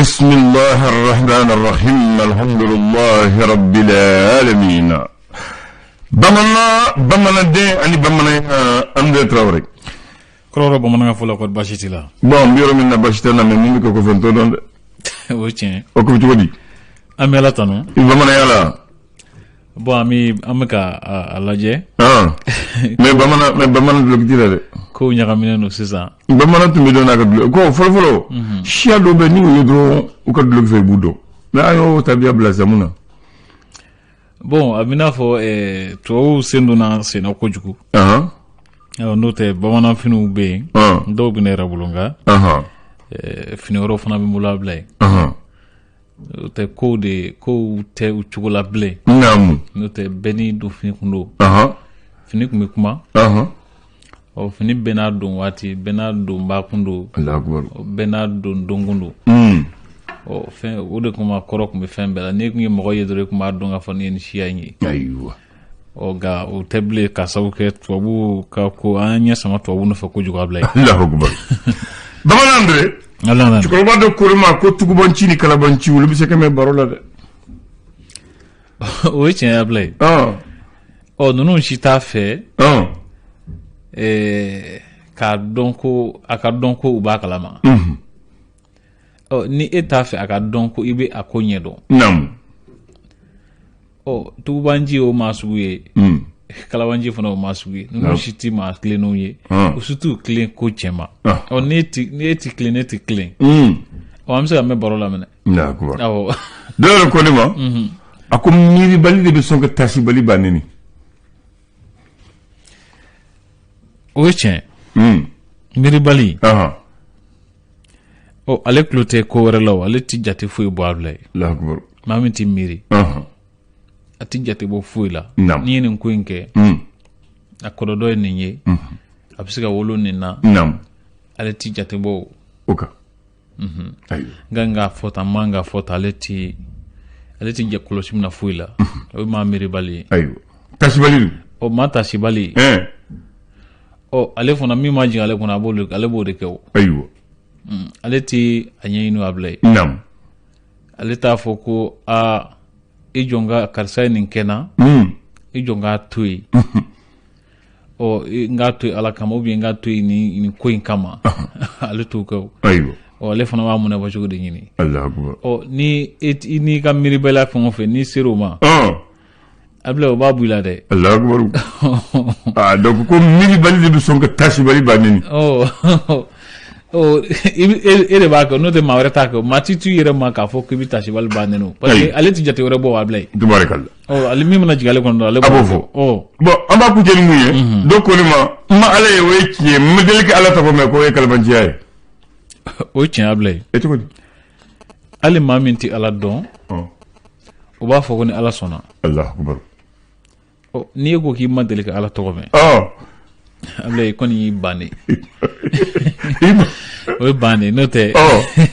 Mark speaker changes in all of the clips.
Speaker 1: بسم الله الرحمن الرحيم الحمد لله رب العالمين bamanan bamananden ani bamananya Andre Traoré.
Speaker 2: Kɔrɔ bamanankan fɔlɔ, kɔri baasi t'i la?
Speaker 1: Bon, n bɛ yɔrɔ min na, baasi tɛ n na, mais mun bɛ kɛ kɔfɛ, n t'o dɔn dɛ.
Speaker 2: O ye tiɲɛ.
Speaker 1: O ko bɛ cogo di?
Speaker 2: An bɛ Ala tanu.
Speaker 1: I bamananya la?
Speaker 2: Bon, an bɛ ka a lajɛ.
Speaker 1: Mais bamanan duloki t'i la dɛ.
Speaker 2: Kow ɲagaminen don sisan.
Speaker 1: Bamanan tun bɛ dɔn n'a ka duloki ko fɔlɔ fɔlɔ. Siya dɔw bɛ, n'i y'u ye dɔrɔn u ka duloki fɛ, i b'u dɔn, mais an y'o tabiya bila sisan, mun na?
Speaker 2: Bon, a bɛ n'a fɔ tubabuw sen donna sen na kojugu. Awɔ, n'o tɛ, bamanan finiw bɛ yen. Dɔw bɛ ne yɛrɛ bolo, nka fini wɛrɛw fana bɛ n bolo a bila yen. O tɛ kow de, kow tɛ u cogo la bilen. N'o tɛ, bɛɛ n'i don fini kun don. Fini kun bɛ kuma. Ɔ, fini bɛɛ n'a don waati, bɛɛ n'a donba kun don.
Speaker 1: Allahu akbar.
Speaker 2: Bɛɛ n'a don donkun don. Ɔ, fɛn o de kuma kɔrɔ tun bɛ fɛn bɛɛ la. N'i tun ye mɔgɔ ye dɔrɔn, i tun b'a dɔn k'a fɔ nin ye nin siya in ye. Ɔ, nka o tɛ bilen ka sababu kɛ tubabuw ka ko, an ɲɛ sama tubabu nɔfɛ kojugu, a bila yen.
Speaker 1: Allahu akbar. Bamanan Andre.
Speaker 2: Ala nana.
Speaker 1: Cɛkɔrɔba dɔ ko ne ma ko tugubanci ni kalabanci, olu bɛ se ka mɛn baro la dɛ.
Speaker 2: O ye tiɲɛ ye, a bila yen. Ɔ, ninnu si t'a fɛ k'a dɔn ko a ka dɔn ko u b'a kalama. Ɔ, ni e t'a fɛ a ka dɔn ko i bɛ a ko ɲɛdɔn. Ɔ, tugubanji o maa sugu ye. Kalabanji fana o maa sugu ye. Ninnu si tɛ maa tilennenw ye. O si t'u tilen ko cɛ ma. Ɔ, ni e ti tilen, ne ti tilen. Ɔ, an bɛ se ka mɛn baro la minɛ.
Speaker 1: Allahu akbar.
Speaker 2: Awɔ.
Speaker 1: Dɔw yɛrɛ ko ne ma, a ko miiribali de bɛ sɔn ka tasibali ba neni.
Speaker 2: O ye tiɲɛ. Miiribali. Ɔ, ale tulo tɛ ko wɛrɛ la, o ale ti jate foyi bɔ a bila ye.
Speaker 1: Allahu akbar.
Speaker 2: Maa min ti miiri, a ti jate bɔ foyi la. N'i ye nin ko in kɛ, a kɔlɔlɔ ye nin ye, a bɛ se ka wolo nin na. Ale ti jate bɔ
Speaker 1: o kan. Ayiwa.
Speaker 2: N kan k'a fɔ tan, n man k'a fɔ tan, ale ti jɛ kɔlɔsi min na foyi la, o ye maa miiribali ye.
Speaker 1: Ayiwa. Tasibali dun?
Speaker 2: Ɔ, maa tasibali. Ɔ, ale fana, min ma jigin ale kɔnɔ, ale b'o de kɛ o. Ale ti a ɲɛɲini a bila ye. Ale t'a fɔ ko aa, i jɔ n ka karisa ye nin kɛ n na, i jɔ n k'a to yen. Ɔ, n k'a to yen Ala kama, ou bien n k'a to yen nin ko in kama, ale t'o kɛ o. Ɔ, ale fana b'a munɛ bɔ cogo de ɲini.
Speaker 1: Allahu akbar.
Speaker 2: Ɔ, ni e n'i ka miiribaliya fɛn o fɛn, n'i ser'o ma, a bila, o b'a bɔ i la dɛ.
Speaker 1: Allahu akbar. Ah, donc ko miiribali de bɛ sɔn ka tasibali ba neni.
Speaker 2: Ɔ, e de b'a kɛ, n'o tɛ maa wɛrɛ t'a kɛ. Maa ti t'u yɛrɛ ma k'a fɔ k'i bɛ tasibali ba neni o, parce que ale ti jate wɛrɛ bɔ, o b'a bila yen.
Speaker 1: Tubaarikala.
Speaker 2: Ɔ, ale min mana jigin ale kɔnɔ dɔrɔn, ale
Speaker 1: A b'o fɔ.
Speaker 2: Ɔ.
Speaker 1: Bon, an b'a kuncɛ ni mun ye? Dɔw ko ne ma, n ma Ala ye, o ye tiɲɛ ye, n ma deli ka Ala tɔgɔ mɛn, k'o ye kalabanciya ye.
Speaker 2: O ye tiɲɛ, a bila yen.
Speaker 1: E, cogo di?
Speaker 2: Hali maa min tɛ Ala dɔn, o b'a fɔ ko ni Ala sɔnna.
Speaker 1: Allahu akbar.
Speaker 2: Ɔ, n'i e ko k'i ma deli ka Ala tɔgɔ mɛn, a bila, i kɔni y'i ban de. O ye ban de, n'o tɛ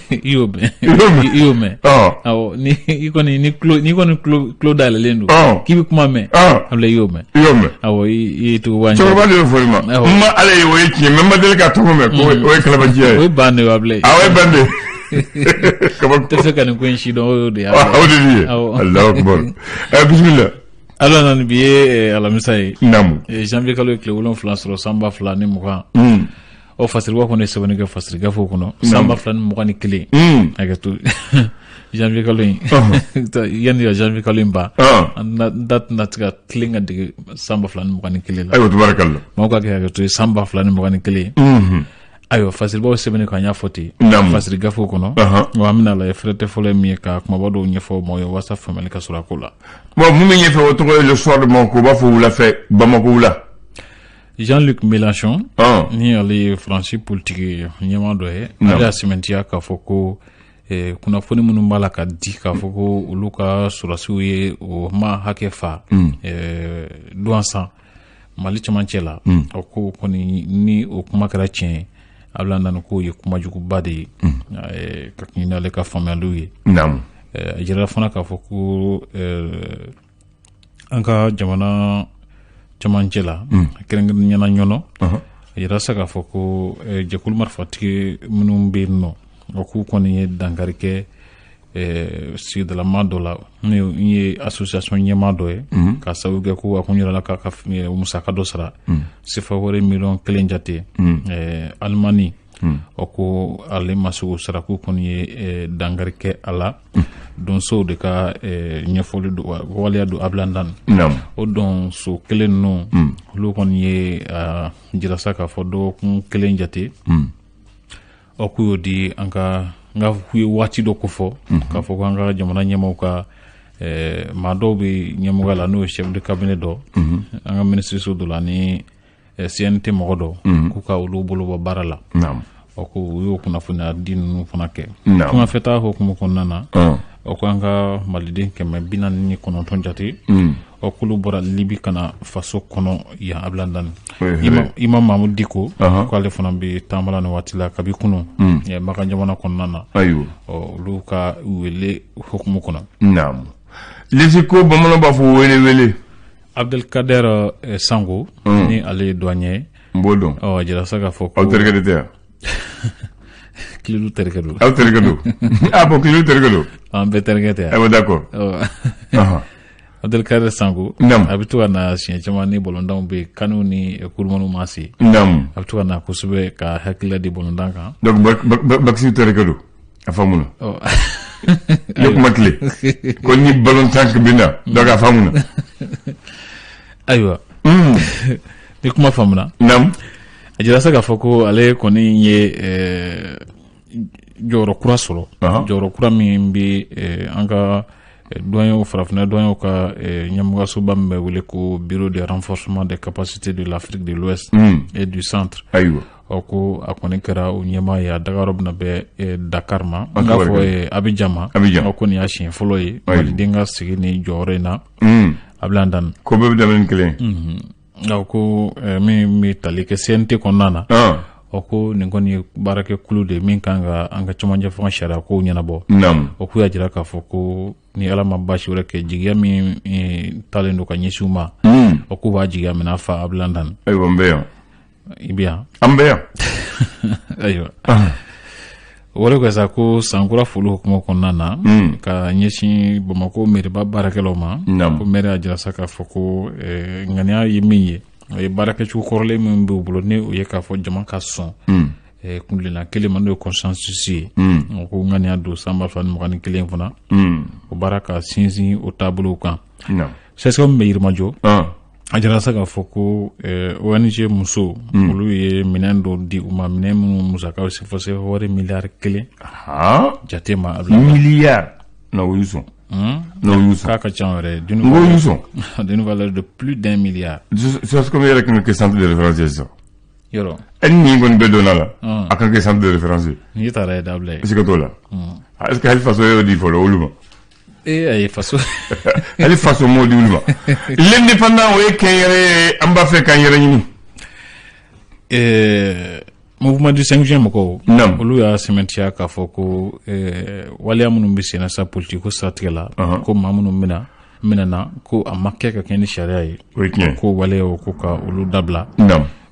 Speaker 2: i y'o mɛn.
Speaker 1: I y'o mɛn.
Speaker 2: I y'o mɛn. Awɔ, ni i kɔni ni tulo n'i kɔni tulo dayɛlɛlen don k'i bɛ kuma mɛn, a bila, i y'o mɛn.
Speaker 1: I y'o mɛn.
Speaker 2: Awɔ, i ye tuguba.
Speaker 1: Cɛkɔrɔba de y'o fɔ ne ma. N ma Ala ye, o ye tiɲɛ ye, mais n ma deli k'a tɔgɔ mɛn, ko o ye kalabanciya
Speaker 2: O
Speaker 1: ye.
Speaker 2: ye ban de, o a bila yen.
Speaker 1: Ah, o ye ban de ye. Kabako.
Speaker 2: Tɛ fɛ ka nin ko in si dɔn, o y'o de ye.
Speaker 1: Ah, o de ye.
Speaker 2: Awɔ.
Speaker 1: Allahu akbar. Bisimila.
Speaker 2: Ala nana, bi ye alamisa ye. Janvier kalo ye tile 7 sɔrɔ san 2020. Ɔ, fasiriba kɔni ye sɛbɛnni kɛ fasiri gafew kɔnɔ san 2021. Hakɛ to, janvier kalo in, yanni ka janvier kalo in ban, an da tɛna se ka tilen ka dege san 2021 la.
Speaker 1: Ayiwa, tubaarikala.
Speaker 2: Maaw ka kɛ hakɛ to ye, san 2021. Ayiwa, fasiribaw sɛbɛnni kan, an y'a fɔ ten. Fasiri gafew kɔnɔ. Wa an bɛna lajɛ, fɛrɛtɛ fɔlɔ ye min ye, ka kumaba dɔw ɲɛfɔ maaw ye walasa faamuyali ka sɔrɔ a ko la.
Speaker 1: Bon, mun bɛ ɲɛfɛ, o tɔgɔ ye Le Soir de Bamako, u b'a fɔ wulafɛ Bamako wula.
Speaker 2: Jean-Luc Mélenchon, ni ale ye Faransi politiki ɲɛmaa dɔ ye, ale y'a sɛmɛntiya k'a fɔ ko kunnafoni minnu b'a la ka di k'a fɔ ko olu ka sɔrɔdasiw ye o ma hakɛ fa Douentza, Mali cɛmancɛ la, o ko kɔni, ni o kuma kɛra tiɲɛ ye, a bɛna na ni k'o ye kuma juguba de ye, ka kɛɲɛ n'ale ka faamuyaliw ye. A jirala fana k'a fɔ ko an ka jamana cɛmancɛ la, kɛrɛnkɛrɛnnenya la Ɲɔnɔ, a yira sa k'a fɔ ko jɛkulu marifatigi minnu bɛ yen nɔ, o k'u kɔni ye dankari kɛ. Sigidalama dɔ la, n ye association ɲɛmaa dɔ ye, ka sababu kɛ ko a kun yɛrɛ la k'a ka musaka dɔ sara, sefa wari miliyɔn 1 jate Alimani. O ko ale ma se k'o sara, k'u kɔni ye dankari kɛ a la. Donsow de ka ɲɛfɔli don, waleya don Abilandan. O donso kelen ninnu, olu kɔni ye jira sa k'a fɔ dɔgɔkun kelen jate, ɔ k'u y'o di an ka, n k'u ye waati dɔ ko fɔ k'a fɔ ko an ka jamana ɲɛmaaw ka maa dɔw bɛ ɲɛmɔgɔya la, n'o ye chef de cabinet dɔ, an ka minisiriso dɔ la, ni CNT mɔgɔ dɔ, k'u ka olu bolo bɔ baara la. Ɔ ko u y'o kunnafoniya di ninnu fana kɛ. Tungafɛtaa hukumu kɔnɔna na, o ko an ka maliden 149 jate, ɔ k'olu bɔra Libi ka na faso kɔnɔ yan Abilandani. Imam Mamudu Diko, k'ale fana bɛ taama la nin waati la kabi kunun Makan jamana kɔnɔna na. Ɔ olu ka wele hukumu kɔnɔ.
Speaker 1: Naam, Les Échos, bamananw b'a fɔ wele wele.
Speaker 2: Abdelkader Sango, ni ale ye douanier ye.
Speaker 1: N b'o dɔn.
Speaker 2: Ɔ jira sa k'a fɔ ko
Speaker 1: Aw terikɛ de tɛ yan?
Speaker 2: Kililu terikɛ don.
Speaker 1: Aw terikɛ don? Ah bon, Kililu terikɛ don.
Speaker 2: An bɛɛ terikɛ tɛ.
Speaker 1: Ayiwa, d'accord.
Speaker 2: Abdelkader Sango, a bɛ to ka na siɲɛ caman ni bɔlɔndanw bɛ yen, kaniw ni kurumaniw ma se. A bɛ to ka na kosɛbɛ ka hakilila di bɔlɔndan kan.
Speaker 1: Donc Bakisi terikɛ don, a faamuna. Ne kuma tile ko ni balontan bɛ na, donc a faamuna.
Speaker 2: Ayiwa, ni kuma faamuna. A jira sa k'a fɔ ko ale kɔni ye jɔyɔrɔ kura sɔrɔ, jɔyɔrɔ kura min bɛ an ka douaniers, farafinna douaniers ka ɲɛmɔgɔsoba min bɛ wele ko Bureau de renforcement des capacités de l'Afrique de l'Ouest et du Centre. Ɔ ko a kɔni kɛra o ɲɛmaa ye, a dagayɔrɔ bɛna bɛn Dakar ma, n k'a fɔ Abidjan ma. Ɔ ko nin y'a siɲɛ fɔlɔ ye maliden ka sigi nin jɔyɔrɔ in na Abilandan.
Speaker 1: Ko bɛɛ bɛ daminɛ ni kelen.
Speaker 2: Ɔ ko min bɛ tali kɛ CNT kɔnɔna na, ɔ ko nin kɔni ye baarakɛ kulu de ye min kan ka an ka cɛmancɛ fanga sariya kow ɲɛnabɔ. O k'u y'a jira k'a fɔ ko ni Ala ma baasi wɛrɛ kɛ, jigiya min talen don ka ɲɛsin u ma, o k'u b'a jigiya minɛ fa Abilandan.
Speaker 1: Ayiwa, n bɛ yan.
Speaker 2: I bɛ yan.
Speaker 1: An bɛ yan.
Speaker 2: Ayiwa, o wɛrɛ kɛ sa ko sankura foli hukumu kɔnɔna na ka ɲɛsin Bamakɔ meriba baarakɛlaw ma, ko maire y'a jira sa k'a fɔ ko ŋaniya ye min ye, o ye baarakɛcogo kɔrɔlen min b'u bolo, ni o ye k'a fɔ jama ka sɔn kuntilenna kelen ma, n'o ye consensus ye. O ko ŋaniya don san 2021 fana, o baara ka sinsin o taabolow kan. CSCOM min bɛ Yirimajɔ, a jira sa k'a fɔ ko ONG muso, olu ye minɛn dɔ di u ma, minɛn minnu musakaw se fɔ sefa wari miliyari 1 jate ma.
Speaker 1: Miliyari? Non, o y'u sɔn. Non, o y'u sɔn.
Speaker 2: K'a ka ca yɛrɛ.
Speaker 1: N ko y'u sɔn.
Speaker 2: D'une valeur de plus d'un milliard.
Speaker 1: CSCOM yɛrɛ kan ka kɛ centre de référence ye sisan.
Speaker 2: Yɔrɔ.
Speaker 1: E ni nin kɔni bɛɛ donna la, a kan ka kɛ centre de référence ye.
Speaker 2: N'i taara ye dabila ye.
Speaker 1: Siga t'o la. Est ce que hali faso y'o di fɔlɔ olu ma?
Speaker 2: Ee, ayi, faso.
Speaker 1: Hali faso m'o di olu ma. L'Indépendant, o ye kɛnyɛrɛ ye, an b'a fɛ k'an yɛrɛ ɲini.
Speaker 2: Mouvement du 5 juin mɔgɔw, olu y'a sɛmɛntiya k'a fɔ ko waleya minnu bɛ senna sa politique ko siratigɛ la, ko maa minnu bɛna minɛna, ko a ma kɛ ka kɛ ni sariya ye.
Speaker 1: O ye tiɲɛ.
Speaker 2: Ko waleyaw ko ka olu dabila.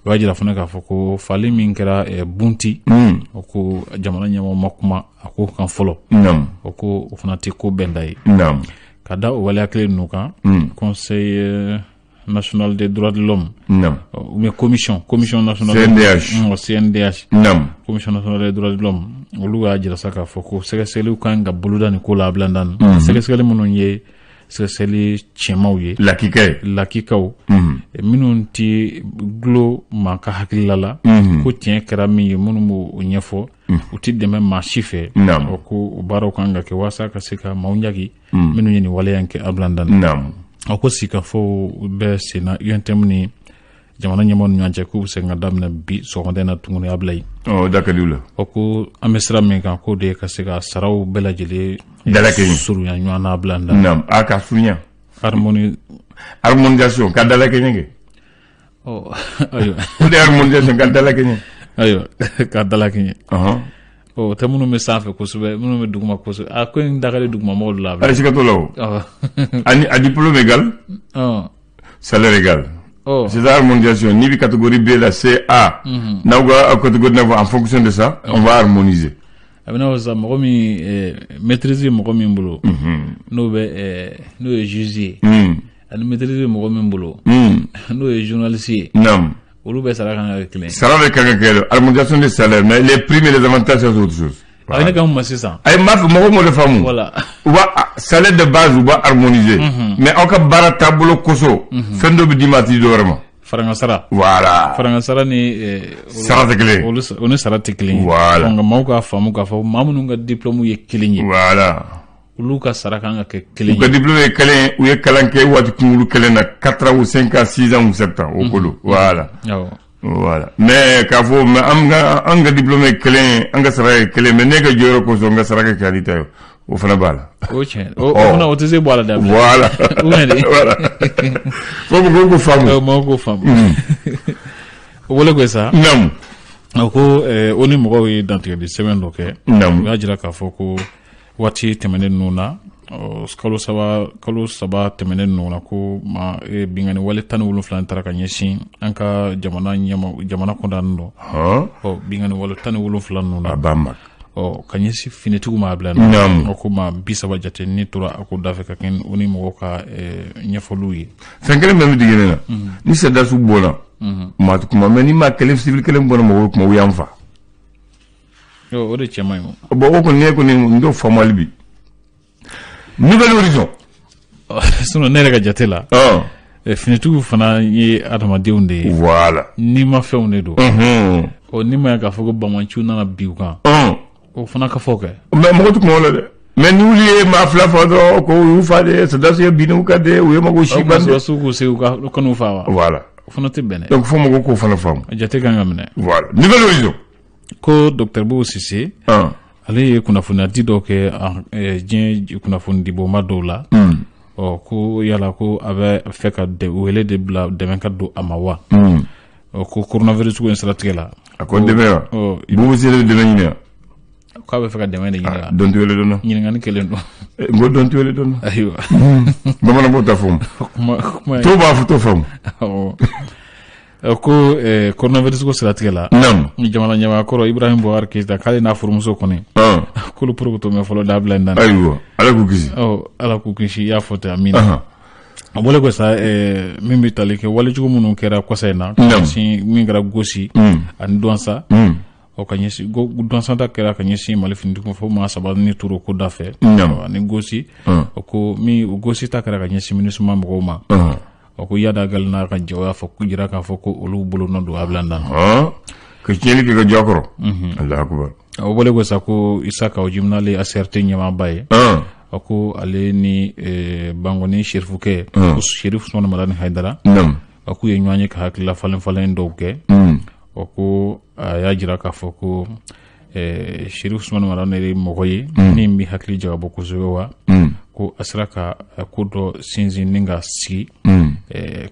Speaker 2: O y'a jira fana k'a fɔ ko fali min kɛra Bunti, o ko jamana ɲɛmɔgɔ ma kuma a ko kan fɔlɔ. O ko o fana tɛ ko bɛnda ye. Ka da o waleya kelen ninnu kan, Conseil national des droits de l'homme, ou bien commission nationale
Speaker 1: CNDH.
Speaker 2: CNDH, Commission nationale des droits de l'homme, olu y'a jira sa k'a fɔ ko sɛgɛsɛgɛliw kan ka boloda nin ko la Abilandan, sɛgɛsɛgɛli minnu ye sɛgɛsɛgɛli tiɲɛmaw ye.
Speaker 1: Lakika ye.
Speaker 2: Lakikaw minnu ti gulo maa ka hakilila la, ko tiɲɛ kɛra min ye, minnu b'o ɲɛfɔ, u ti dɛmɛ maa si fɛ. O ko o baaraw kan ka kɛ walasa ka se ka maaw ɲagi minnu ye nin waleya in kɛ Abilandan. A ko sigikafɔw bɛ senna UNTM ni jamana ɲɛmaaw ni ɲɔgɔn cɛ, k'u bɛ segin ka daminɛ bi sɔgɔmada in na tuguni Abilayi.
Speaker 1: Ɔ, da ka di u la.
Speaker 2: O ko an bɛ sira min kan, k'o de ye ka se ka saraw bɛɛ lajɛlen
Speaker 1: dalakɛɲɛ
Speaker 2: surunya ɲɔgɔn na Abilanda.
Speaker 1: A ka surunya.
Speaker 2: Harmoni
Speaker 1: Harmonisation, ka dalakɛɲɛ kɛ.
Speaker 2: Ɔ ayiwa.
Speaker 1: O de ye harmonisation, ka dalakɛɲɛ.
Speaker 2: Ayiwa, ka dalakɛɲɛ. O tɛ minnu bɛ sanfɛ kosɛbɛ, minnu bɛ duguma kosɛbɛ, a ko in da ka di duguma mɔgɔw de la.
Speaker 1: Ayi, siga t'o la o. Ani a diplôme égal, salaire égal. C'est ça harmonisation. Ni bɛ catégorie B la, C, A. N'aw ka catégorie n'a fɔ, en fonction de ça, on va harmoniser.
Speaker 2: A bɛ n'a fɔ sisan, mɔgɔ min maîtrise bɛ mɔgɔ min bolo, n'o bɛ n'o ye juge ye, ani maîtrise bɛ mɔgɔ min bolo, n'o ye journaliste ye, olu bɛɛ sara kan ka kɛ kelen ye.
Speaker 1: Sara de kan ka kɛ, harmonisation des salaires, mais les primes et les avantages, c'est autre chose.
Speaker 2: A bɛ ne ka mun ma sisan?
Speaker 1: Ayi, n b'a fɛ mɔgɔw m'o de faamu. U b'a salaire de base, u b'a harmoniser, mais aw ka baara taabolo kosɔn, fɛn dɔ bɛ d'i ma, a ti di dɔ wɛrɛ ma.
Speaker 2: Faranga sara.
Speaker 1: Voilà.
Speaker 2: Faranga sara ni
Speaker 1: sara tɛ kelen ye.
Speaker 2: Olu o ni sara tɛ kelen ye.
Speaker 1: Voilà.
Speaker 2: Donc maaw k'a faamu k'a fɔ maa minnu ka diplôme ye kelen ye, olu ka sara kan ka kɛ kelen
Speaker 1: U ka
Speaker 2: ye.
Speaker 1: diplôme ye kelen ye, u ye kalan kɛ waati kunkuru kelen na, 4 ans ou 5 ans, 6 ans ou 7 ans, o ko don. Voilà. Voilà. Mais k'a fɔ, mais an ka diplôme ye kelen ye, an ka sara ye kelen, mais ne ka jɔyɔrɔ kosɔn, n ka saraka kɛ ali ta ye, o fana b'a la.
Speaker 2: O tiɲɛ, o fana, o tɛ se bɔ a la dɛ.
Speaker 1: Voilà.
Speaker 2: Ou bien de.
Speaker 1: Voilà. Fo mɔgɔw ko faamu.
Speaker 2: Maaw k'o faamu. O bɔlen kɔ sa, a ko o ni mɔgɔw ye dantigɛli sɛbɛn dɔ kɛ. U y'a jira k'a fɔ ko waati tɛmɛnen ninnu na, kalo 3 tɛmɛnen ninnu na, ko ma binkanni wale 17 taara ka ɲɛsin an ka jamana ɲɛma, jamana kɔnɔna dɔ. Ɔ, binkanni wale 17 ninnu na,
Speaker 1: A b'a ma.
Speaker 2: ɔ, ka ɲɛsin finitigiw ma, a bila o ko ma 30 jate ni tora a ko dafɛ ka kɛ o ni mɔgɔw ka ɲɛfɔliw ye.
Speaker 1: Fɛn kelen bɛ digi ne na: ni sɔrɔdasiw bɔnna, maa tɛ kuma, mais ni maa kelen, civil kelen bɔnna, mɔgɔw bɛ kuma, u y'an fa.
Speaker 2: O de cɛ man ɲi o.
Speaker 1: Bon, o kɔni, ne kɔni n t'o faamu hali bi. Nouvel Horizon.
Speaker 2: Sinon, ne yɛrɛ ka jate la, finitigiw fana ye adamadenw de ye. Ni ma fɛnw de don. Ɔ, ni ma ye k'a fɔ ko bamanciw nana bi u kan, o fana ka fɔ kɛ.
Speaker 1: Mais mɔgɔ tɛ kuma o la dɛ. Mais ni wuli ye maa fila fa dɔrɔn, ko u y'u fa de, sɔrɔdasiw ye binni kan de, u ye mago si ban de.
Speaker 2: Sɔrɔdasiw k'u se u ka u kan'u fa wa?
Speaker 1: Voilà.
Speaker 2: O fana tɛ bɛn dɛ.
Speaker 1: Donc fo mɔgɔw k'o fana faamu.
Speaker 2: A jate kan ka minɛ.
Speaker 1: Voilà. Nouvel Horizon.
Speaker 2: Ko docteur Boubou Cissé, ale ye kunnafoniyadi dɔw kɛ diɲɛ kunnafonidibonba dɔw la. Ɔ, ko yala ko a bɛ fɛ ka wele de bila dɛmɛ ka don a ma wa? Ɔ, ko coronavirus ko in siratigɛ la.
Speaker 1: A ko dɛmɛ wa?
Speaker 2: Ɔ.
Speaker 1: Boubou Cissé de bɛ dɛmɛ ɲini wa?
Speaker 2: K'a bɛ fɛ ka dɛmɛ de ɲini wa?
Speaker 1: Dɔn tɛ wele dɔn na.
Speaker 2: Ɲininkali kelen don.
Speaker 1: N ko dɔn tɛ wele dɔn na.
Speaker 2: Ayiwa.
Speaker 1: Bamanan b'o ta faamu.
Speaker 2: Kuma kuma ye.
Speaker 1: To b'a fɔ, to faamu.
Speaker 2: Awɔ. Ko coronavirus ko siratigɛ la, jamana ɲɛmaa kɔrɔ Ibrahim Boubacar Keïta, k'ale n'a furumuso kɔni, k'olu porokoto mɛ fɔlɔ dabila in na.
Speaker 1: Ayiwa, Ala k'u kisi.
Speaker 2: Ɔ, Ala k'u kisi, i y'a fɔ ten, amina. A bɔlen kɔ sa, min bɛ tali kɛ walejugu minnu kɛra kɔsa in na, ka ɲɛsin min kɛra Gosi ani Dɔnsa, ɔ, ka ɲɛsin Dɔnsa ta kɛra ka ɲɛsin Mali finitigiw, fo maa saba ni toro ko da fɛ, ani Gosi, o ko min o Gosi ta kɛra ka ɲɛsin MINUSMA mɔgɔw ma. Ɔ, ko Iyad Ag Ghali n'a ka jɛw y'a fɔ ko jira k'a fɔ ko olu bolo nɔ don a bila na.
Speaker 1: Ka tiɲɛni kɛ ka jɔ a kɔrɔ. Alahu akubar.
Speaker 2: O bɔlen kɔ sa, ko Issa Kaou Djim, n'ale ye ACRT ɲɛmaaba ye, a ko ale ni Bankoni Serifukɛ, ko Serif Usumani Madani Hayidara, a k'u ye ɲɔgɔn ye ka hakilila falen falen dɔw kɛ. Ɔ, ko a y'a jira k'a fɔ ko Serif Usumani Madani ye mɔgɔ ye min bɛ hakili jagabɔ kosɛbɛ, wa ko a sera ka ko dɔ sinsin ni ka sigi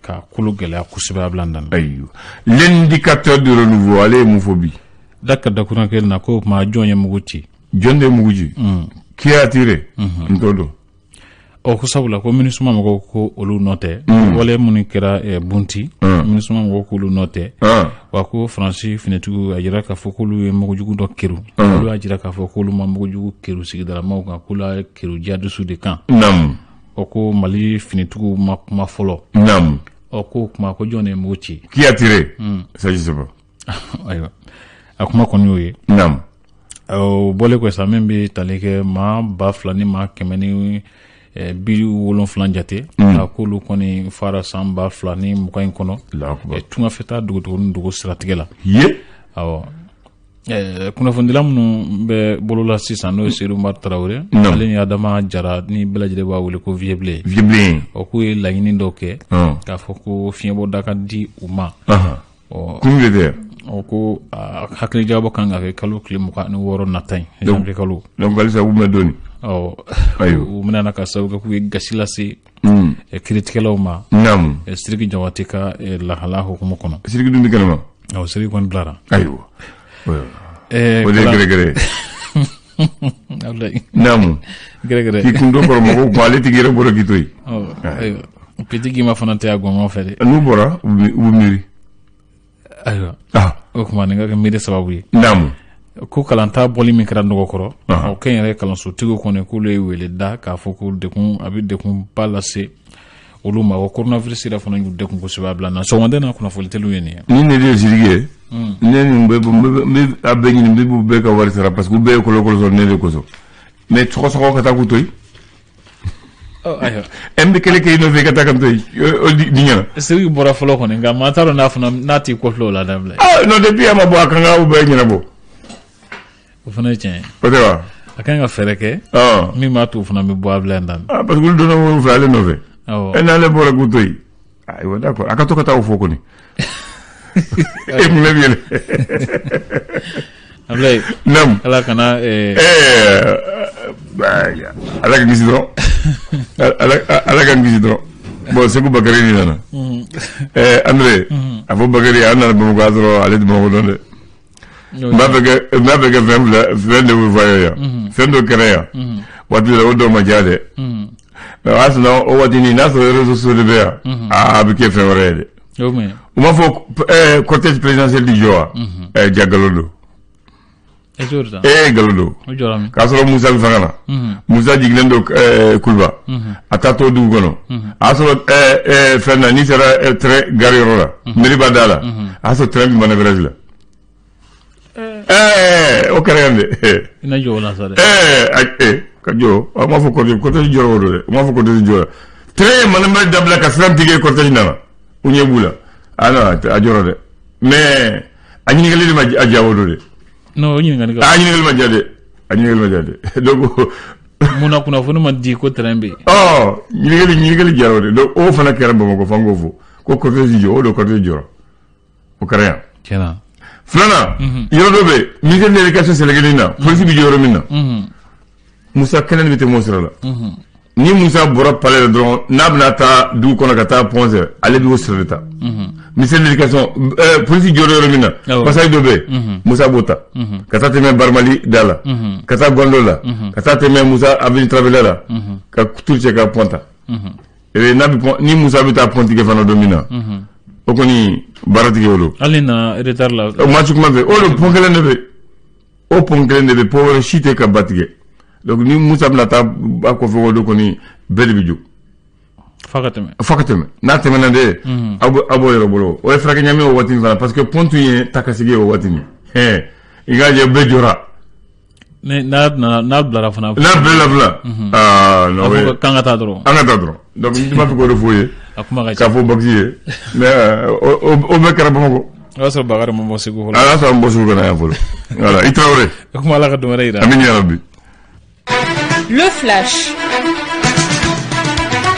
Speaker 2: ka kolo gɛlɛya kosɛbɛ a bila na.
Speaker 1: Ayiwa, L'indicateur du renouveau, ale ye mun fɔ bi?
Speaker 2: Da ka dakuruɲɛ kelen na, ko o tuma jɔn ye mugu ci?
Speaker 1: Jɔn de ye mugu ci? Qui a tiré? N t'o dɔn.
Speaker 2: Ɔ, ko sabula ko MINUSMA mɔgɔw ko olu nɔ tɛ wale minnu kɛra Bunti, MINUSMA mɔgɔw k'olu nɔ tɛ. Wa ko Faransi finitigiw a jira k'a fɔ k'olu ye mugujugu dɔ keru, olu y'a jira k'a fɔ k'olu ma mugujugu keru sigidalamaw kan, k'olu y'a keru jihadisiw de kan. Ɔ, ko Mali finitigiw ma kuma fɔlɔ. Ɔ, ko kuma ko jɔn de ye mugu ci?
Speaker 1: Qui a tiré? Ça, je sais pas.
Speaker 2: Ayiwa, a kuma kɔni y'o ye. O bɔlen kɔ sa, min bɛ tali kɛ maa 2170 jate, a k'olu kɔni fara san 2020 in kɔnɔ tungafɛta dogodogonin dogo siratigɛ la. Awɔ, kunnafonidila minnu bɛ bolola sisan, n'o ye Seydou Umaru Tarawele, ale ni Adama Jara, ni bɛɛ lajɛlen b'a wele ko Vieux Bilen,
Speaker 1: Vieux Bilen,
Speaker 2: ɔ, k'u ye laɲini dɔw kɛ k'a fɔ ko fiɲɛbɔda ka di u ma. Ɔ,
Speaker 1: kun de tɛ.
Speaker 2: Ɔ, ko hakili jagabɔ kan ka kɛ kalo tile 26 nata in, janvier kalo.
Speaker 1: Donc halisa u bɛna dɔɔni.
Speaker 2: Ɔ, u bɛna ka sababu kɛ k'u ye gasi lase kiiritigɛlaw ma, Sidiki Jabate ka lahala hukumu kɔnɔ.
Speaker 1: Sidiki dun bɛ kɛnɛma.
Speaker 2: Awɔ, Sidiki kɔni bilara.
Speaker 1: Ayiwa, o de ye gɛrɛgɛrɛ ye.
Speaker 2: Gɛrɛgɛrɛ.
Speaker 1: K'i kun dɔ kɔrɔ mɔgɔw kun, ale tigi yɛrɛ bɔra k'i to yen.
Speaker 2: Ayiwa, petit Guimba fana tɛ a gɔngɔn fɛ dɛ.
Speaker 1: N'u bɔra, u bɛ miiri.
Speaker 2: Ayiwa, o tuma nin ka kɛ miiri sababu ye. Ko kalanta bɔli min kɛra nɔgɔ kɔrɔ, o kɛnyɛrɛ kalansotigiw kɔni, k'olu ye wele da k'a fɔ ko dekun a bɛ dekunba lase olu ma, ko coronavirus yɛrɛ fana y'u dekun kosɛbɛ. A bila na sɔgɔmada na kunnafoni teliw ye nin ye.
Speaker 1: Ni ne de ye Sidiki ye, ne nin bɛɛ, n bɛ a bɛɛ ɲini, n bɛ b'u bɛɛ ka wari sara, parce que u bɛɛ ye kolokolo sɔrɔ ne de kosɔn. Mais sɔgɔsɔgɔ ka taa k'u to yen.
Speaker 2: Ayiwa.
Speaker 1: N bɛ kɛlɛ kɛ i nɔfɛ, i ka taa ka n to yen, o di ɲɛna.
Speaker 2: Sidiki bɔra fɔlɔ kɔni, nka maa t'a dɔn n'a fana n'a t'i kɔfilɛ o la dabila.
Speaker 1: Ah non, depuis a ma bɔ, a kan ka o bɛɛ ɲɛnabɔ.
Speaker 2: O fana ye tiɲɛ ye.
Speaker 1: O tɛ wa?
Speaker 2: A kan ka fɛɛrɛ kɛ min b'a to o fana bɛ bɔ a bila yan dan.
Speaker 1: Ah, parce que olu donna olu fɛ ale nɔfɛ. E n'ale bɔra k'u to yen. Ayiwa, d'accord, a ka to ka taa o fɔ kɔni. E mun bɛ yɛlɛ?
Speaker 2: Abulayi.
Speaker 1: Naamu.
Speaker 2: Ala kana.
Speaker 1: Ala ka kisi dɔrɔn. Ala ka kisi dɔrɔn. Bon, Segu Bakari ni nana. André. A fɔ Bakari, an nana Bamakɔ, a sɔrɔ ale tɛ Bamakɔ dɔn dɛ. N b'a fɛ kɛ n b'a fɛ kɛ fɛn fila, fɛn de bɛ fɔ a ye yan. Fɛn dɔ kɛra yan. Waati dɔ la, o dɔw ma diya dɛ. Mais o y'a sɔrɔ o waati nin n'a sɔrɔ réseaux sociaux de bɛ yan. Aa, a bɛ kɛ fɛn wɛrɛ ye dɛ. U b'a fɔ cortège présidentiel di jɔ wa? Ja, nkalon don. Ee, nkalon don. K'a sɔrɔ Musa bɛ fanga na. Musa jiginnen don Kuluba. A taa to dugu kɔnɔ. A y'a sɔrɔ fɛn na, n'i sera train gare yɔrɔ la, mairie b'a da la. A y'a sɔrɔ train bɛ manœuvre la. O kɛra yan dɛ.
Speaker 2: I na jɔ o la sa dɛ.
Speaker 1: Ɛɛ, ka jɔ, a m'a fɔ cortège jɔra o don dɛ, u m'a fɔ cortège jɔra. Train ye manœuvre dabila ka sira tigɛ, cortège nana. U ɲɛ b'u la. Ah non, a jɔra dɛ. Mais a ɲininkali de ma a diya o don dɛ.
Speaker 2: Non, o ɲininkali
Speaker 1: ka. A ɲininkali ma diya dɛ. A ɲininkali ma diya dɛ. Donc
Speaker 2: munna kunnafoni ma di ko train bɛ yen?
Speaker 1: Ɔ, ɲininkali diyara o de. Donc o fana kɛra Bamakɔ, f'an k'o fɔ. Ko cortège jɔ, o don cortège jɔra. O kɛra yan.
Speaker 2: Tiɲɛna.
Speaker 1: Filanan, yɔrɔ dɔ bɛ yen, ministère de l'éducation sɛnɛkɛli na, polisi bɛ jɔ yɔrɔ min na. Musa kɛnɛ de bɛ tɛmɛ o sira la. Ni Musa bɔra palais la dɔrɔn, n'a bɛna taa dugu kɔnɔ ka taa pont sɛbɛn, ale b'o sira de ta. Ministère de l'éducation, polisi jɔyɔrɔ yɔrɔ min na, passage dɔ bɛ yen, Musa b'o ta. Ka taa tɛmɛ Baramali da la, ka taa Gɔndo la, ka taa tɛmɛ Musa avenue Trabela la, ka tour cɛ ka pont ta. N'a bɛ pont, ni Musa bɛ taa pont tigɛ fana don min na, o kɔni baara tigɛ o don.
Speaker 2: Hali na retard la.
Speaker 1: O maa ci kuma fɛ, o don pont kelen de bɛ, o pont kelen de bɛ, pont wɛrɛ si tɛ ka ba tigɛ. Donc ni Musa bɛna taa ba kɔfɛ, o don kɔni bɛɛ de bɛ jɔ.
Speaker 2: F'a ka tɛmɛ.
Speaker 1: F'a ka tɛmɛ. N'a tɛmɛna de, aw b'o yɛrɛ bolo. O ye furakɛ ɲami o waati fana, parce que pont tun ye ta ka sigi o waati nin. I k'a jɛ, bɛɛ jɔra.
Speaker 2: N'a nana, n'a bilara fana.
Speaker 1: N'a bilala fana. Aa non.
Speaker 2: A fɔ k'an ka taa dɔrɔn.
Speaker 1: An ka taa dɔrɔn. Donc n b'a fɛ k'o de f'o ye.
Speaker 2: A kuma ka ca.
Speaker 1: K'a fɔ Bakisi ye. Mais o bɛɛ kɛra Bamakɔ.
Speaker 2: O y'a sɔrɔ Bakari ma bɔ Segu fɔlɔ.
Speaker 1: A y'a sɔrɔ an bɔ Segu ka na yan fɔlɔ. Voilà, i Tarawele.
Speaker 2: O kuma, Ala ka don wɛrɛ yira.
Speaker 1: Amin ya Rabbi.
Speaker 3: Le flash.